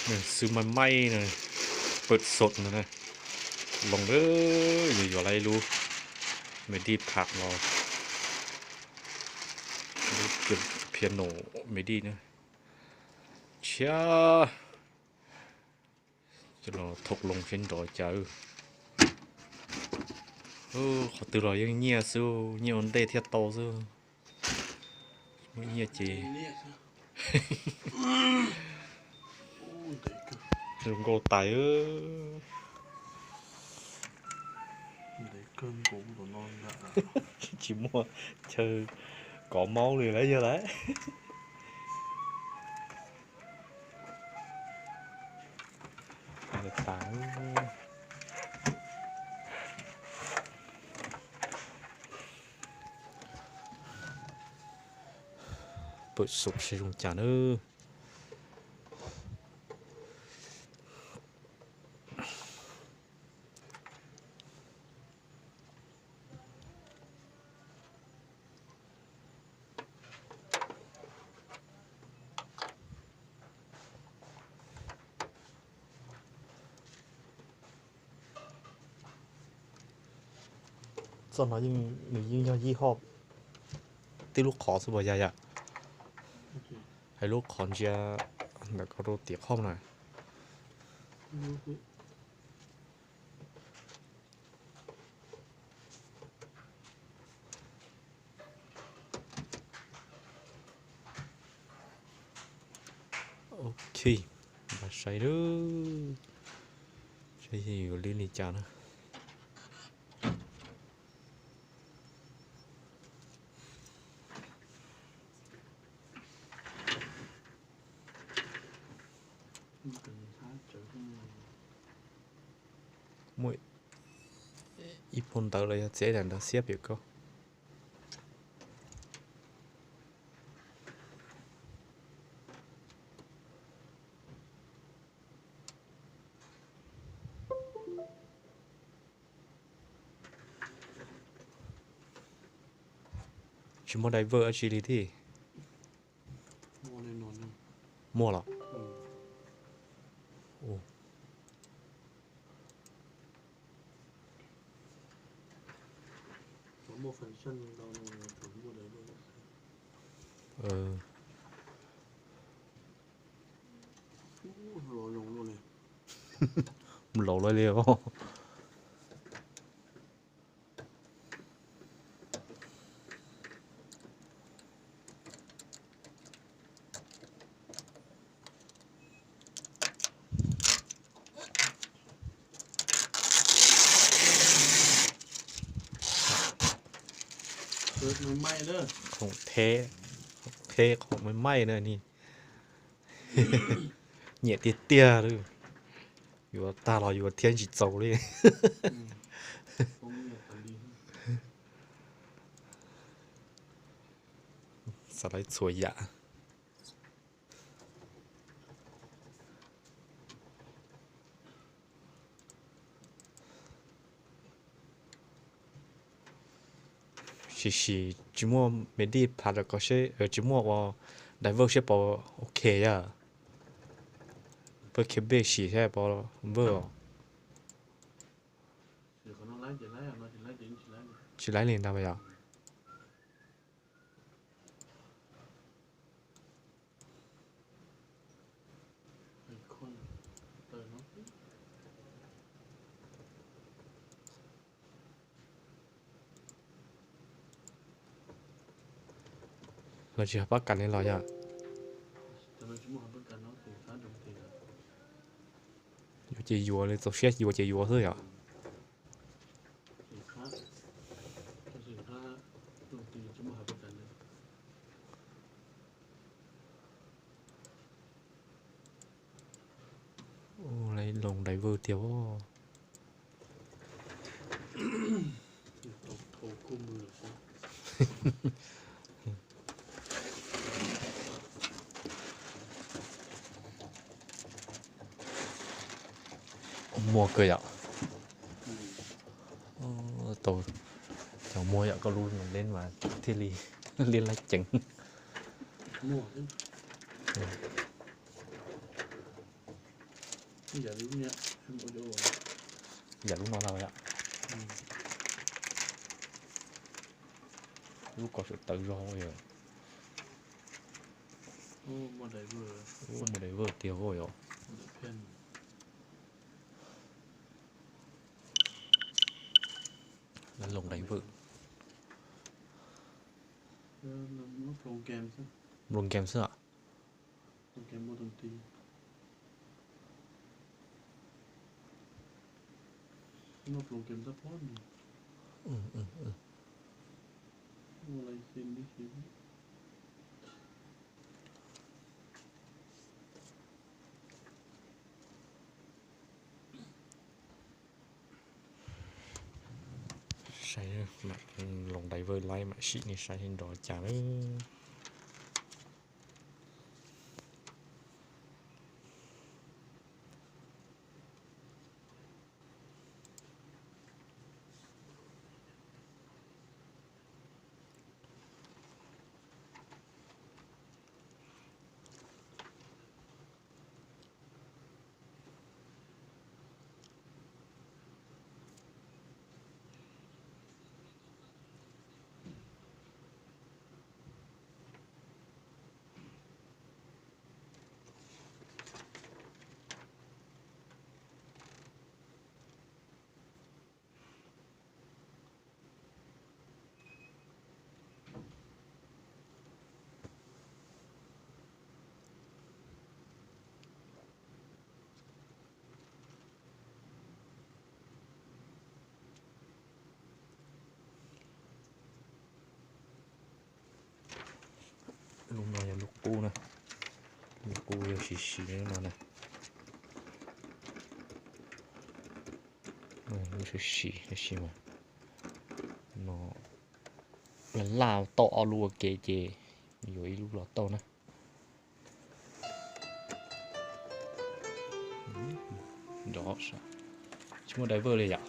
Xwb maij maij na, pawm xom no na. Loo, yuav yuav lawm ib lub me dij pham los, lub piano me dij na. Tshiab, los thaum loo seb nrov cas. Qhov twg los yeej nyiaj xwb, nyiaj ua ntej thiaj tau xwb. Muaj nyiaj ces zoo nkauj tas. Tsis muaj chaw kov maub li lawm yog lawm. Pawm xom seb zoo cas na. Txoj no nws yeej yog yij hoj tib lub qhov xwb puas yog yom? Hais lub qhov ntsia ntawm ko rau tim qhov na. Ok, mam saib lub, saib yuav li li cas na. Muaj ib phau ntawv los yog txiav ib daim ntawv xiab pem koj. Tsis muaj driver dab tsi li thiab. Muaj los? Laus lawm li os. Khoom theb, theb khoom maij maij na ni. Nyiam tiag tiag li. Yuav tag los yuav thiab tsis txaus li. Xav lawv txhua yam. Sim sim tsis muaj me dij phav rau koj seb, tsis muaj ua driver seb puas ok yom. Pab khib peb sim seb puas vwj os. Tsis laib li ntag yom. Los tsis hais pab kas li los yom. Yuav ces yuav li, txaus siab yuav ces yuav xwb yom. Loo driver tiag. Muaj kawg yom. Tau, cov muag yom, koj lub no deb mas thiaj li liab lab ceev. Muaj. Yam lub no na yom. Lub ko sawv tawv zog yom. Ub, muaj driver tiag yom. Lub driver. Nploos game xwb. Saib, lub driver laib mam sim nej saib nrov cas na. Lub no yog lub qub na, lub qub yog sis sis no na. Lub sis sis tab sis mas no laj laj tau ob lub ua ke ces yuav ib lub los tau na. Tsis muaj driver li yom.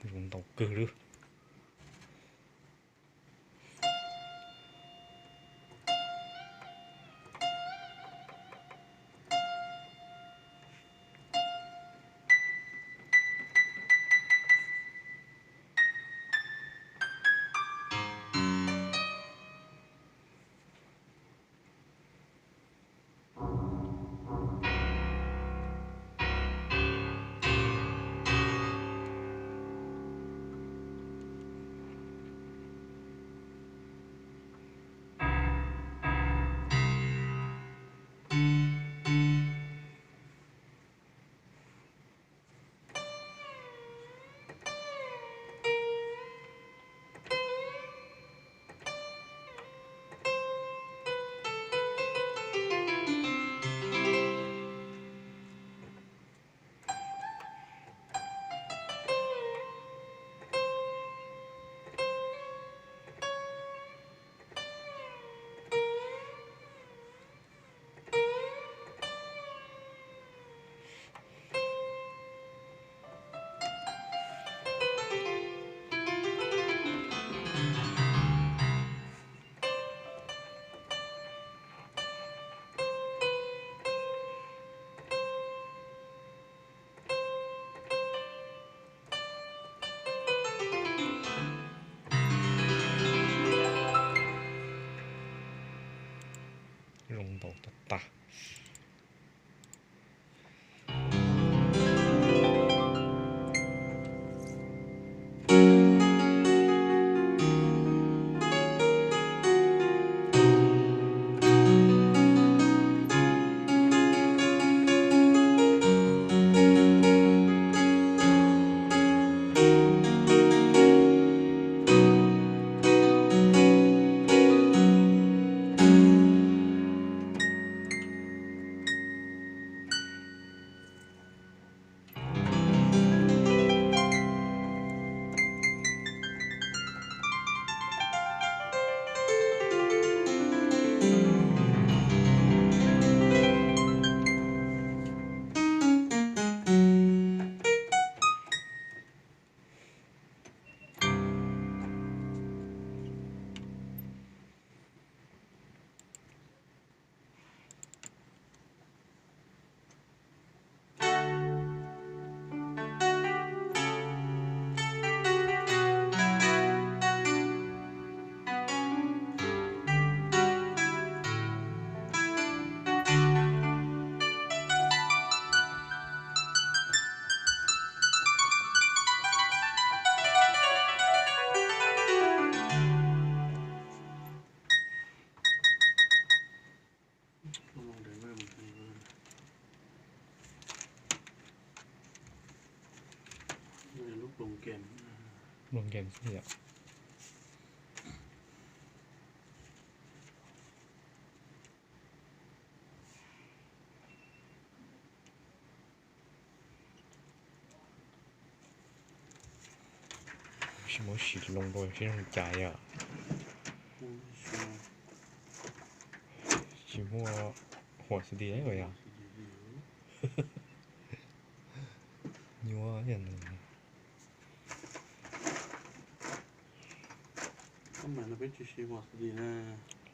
Zoo ntau kawg li. Lub game xwb yom. Tsis muaj sim loo rau seb zoo cas yom. Tsis muaj huam xwb tiag yom. Nyuaj yom.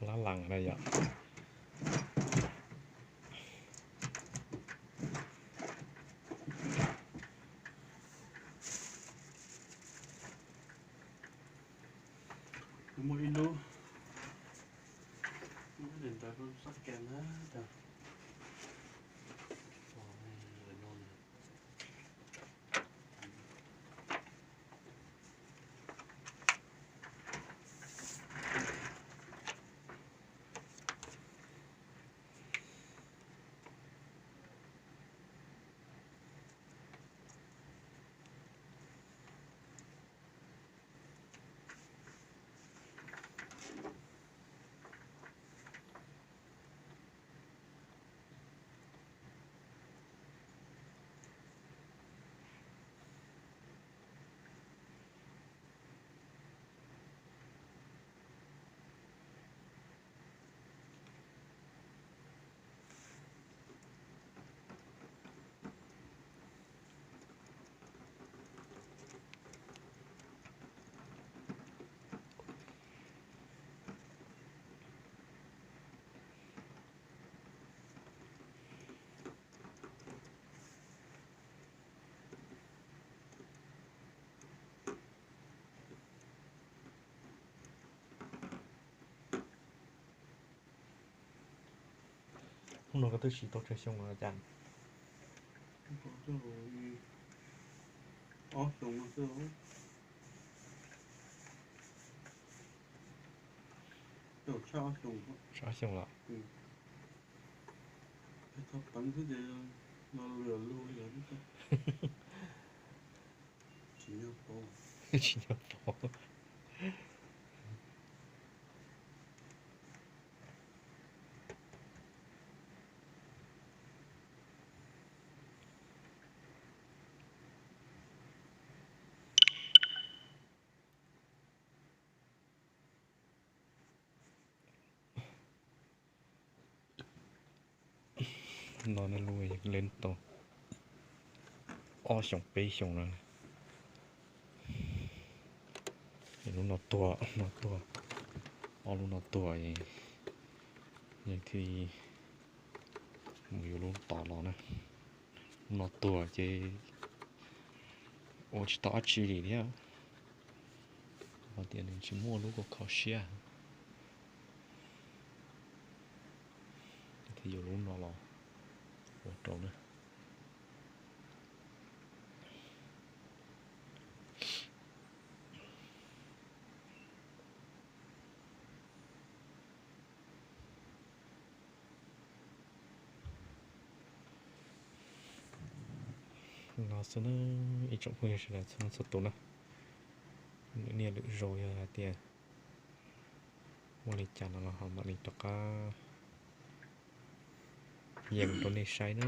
Lab las na yom. Muaj ib lub, muaj ib daim ntawv rau sab ke na. Hnub no koj twb siv tau tsawg xyoo lawm cas? Ob xyoo no xwb. Tshaj ob xyoo los? Tsis nyob pov. No nej lub yeej leej tau ob xyoos peb xyoos na. Lub no tuag, no tuag, ob lub no tuag, yeej thiaj mus yuav lub tod los na. Lub no tuag ces ua tsis tau dab tsi li thiab, hos tias nws tsis muaj lub kho siab. Thiaj yuav lub no los ua rau na. No xwb na, ib tsoom phooj ywg sawv daws txhua leej txhua tus na, lwm niaj lwm zaus yog hais tias muaj li cas no los ho mam li rov qab yees rau nej saib na.